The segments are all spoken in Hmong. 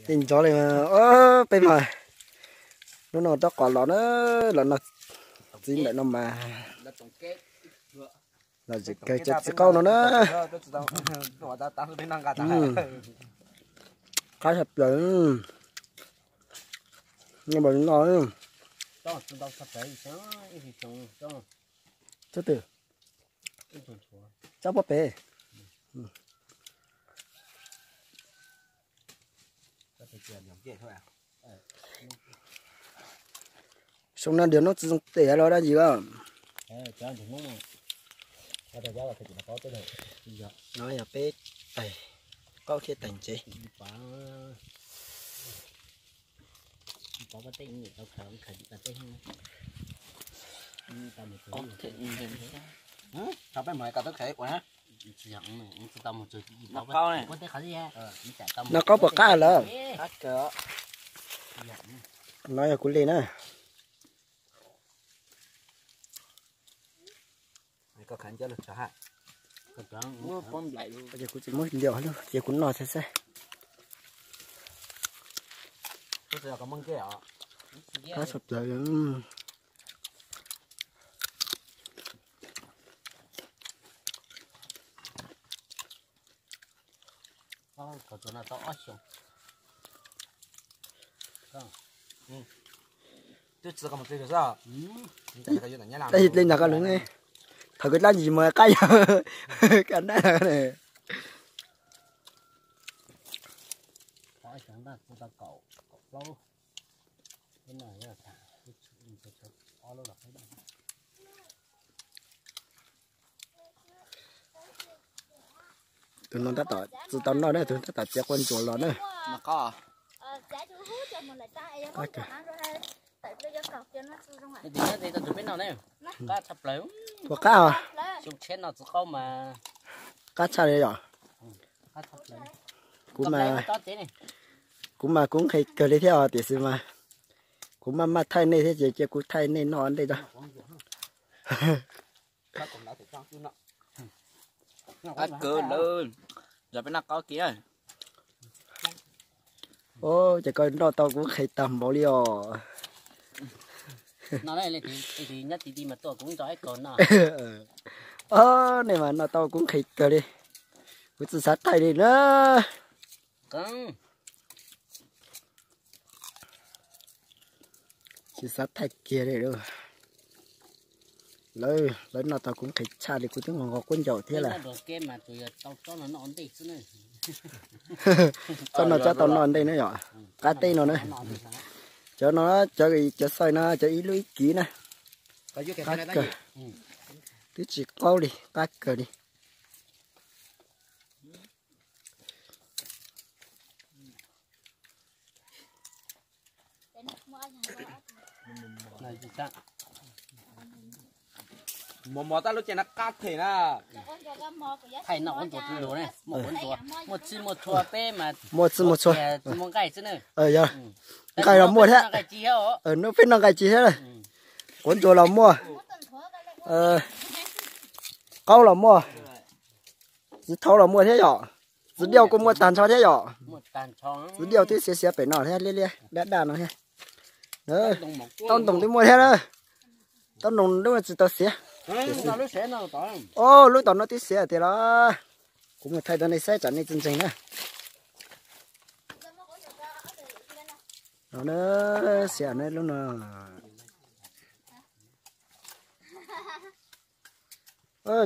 Tej ntxov li, peb mas hnub no rov qab los na, los noj txiv ntawm no mas los zem kawg cov txiv qaub no na. Qab tshaj plaws. Noj mas noj. Tsob twg? Tsob pob pem. Xyoo no ntiav hnub tsis zoo tes los dab tsi os. No yog peb tais qaub thiab tais ntsev. Noj qaub puas qab lawm? No yog kuv li na. Ces kuv tsis muab ntiav, ces kuv noj xwb xwb. Qab tshaj plaws. Twb tsis tau mus tsev xwb. Tab sis dle ntawm koj lub ne, thaum koj dab ntsis mus qab yog koj dab ne. Tus no tab tom tsis tau noj na, tus tab tom txiav quav ntsuas los na. Puas qab os? Qab tshaj li yom. Kuv mas, kuv mas kuv nqhis kawg li thiab os, tiam sis mas kuv maj maj thaij nej thiab ces cia kuv thaij nej noj ua ntej tso. Qab kawg lawm, yog peb noj qaub kiag. Ces koj noj tau kuv nqhis tag npaum li os. Nyob tim tim mas tuaj kuv nrog ib kaug noj. Os, nej mas noj tau kuv nqhis kawg li, kuv tsis xav thaij li na. Tsis xav thaij kiag li. Lawv, lawv noj tau kuv nqhis tshaj li, kuv twb nqos nqos quab ncaum thiab lawm. Txhob noj tsob tau noj ntej na yom. Qab teb no na. Cov no, cov, cov xaij no cov ib lub ib kiv na. Qab kawg. Twb tsis qaub li, qab kawg li. Mos mos tab lub cev no qab them na. Thaij noj quab ntsuas twb lug ne, muaj quab ntsuas, muaj txij muaj txhua peb mas. Muaj txij muaj txhua. Muaj nqaij xwb na. Yog, nqaij los muaj thiab. Hnub peb noj nqaij ci thiab. Quav ntsuas los muaj, qaub los muaj, txiv thaud los muaj thiab yom. Txiv diauj kuj muaj tag nrho thiab yom. Txiv diauj twb xiav xiav pem no thiab, liab liab dab daj no thiab. Taub ntoos twb muaj thiab na. Taub ntoos lub tsis tau xiav. Os, lub tom no twb xiav tiag los. Kuv mus thaij rau nej saib tsam nej tsis ntseeg na. No na, xiav na lub no.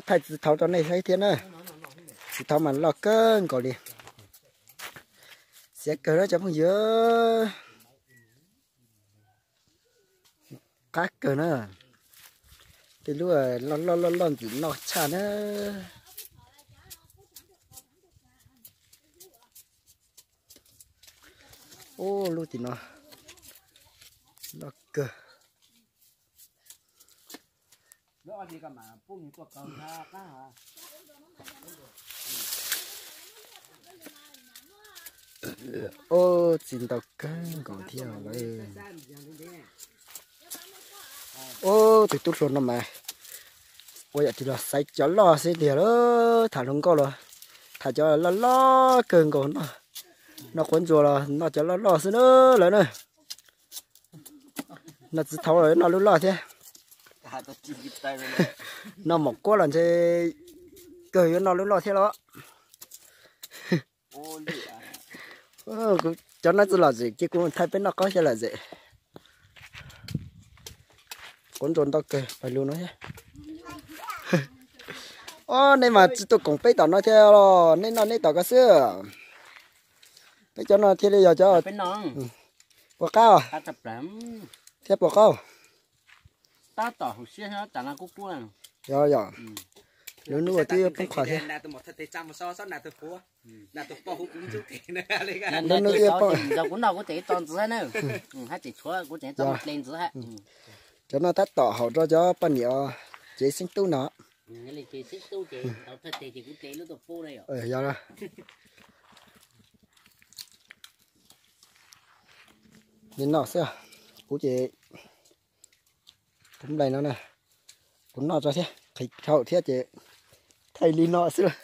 Thaij txiv thaud rau nej saib thiab na. Txiv thaud mas loj kawg nkaus li. Xiav kawg lawm cov phooj ywg. Qab kawg na. Tej lub loj loj loj loj ntxim noj tshaj na. Ub, lub tim no loj kawg. Ub, txiv ntau kawg nkaus thiab lawm. Ub, tus tub hluas no mas ua yam li los xaiv cov loj xwb tiag lauj, tham hluas nkauj los tham cov loj loj kawg nkaus no. Noj quav ntsuas los noj cov loj loj xwb na lawv na. Noj txiv thaud los noj lub loj thiab. Noj mom kuab los ntshe kawg yuav noj lub loj thiab los. Cov no txwj lom zem ces kuv thaij peb noj qaub xyab lom zem. Quav ntsuas ntau kawg pais lus no thiab. Ob, nej mas tsis tuaj koom peb tom no thiab los, nej noj nej tom ko xwb. Peb cov no thiaj li yog cov puas qab thiab puas qaub. Yog, yog. Lub hnub twb poob qho thiab. Lub hnub twb poob. Kuv noj kuv tseem tso ntxiv na, hab tseem tshuav kuv tseem tso ple ntxiv. Cov no tab tom haum rau cov poj niam cev xeeb tub no. Yog, li no xwb. Kuv ces kuv nplai no na, kuv noj tso thiab qhis haum thiab ces thaij li no xwb lauj.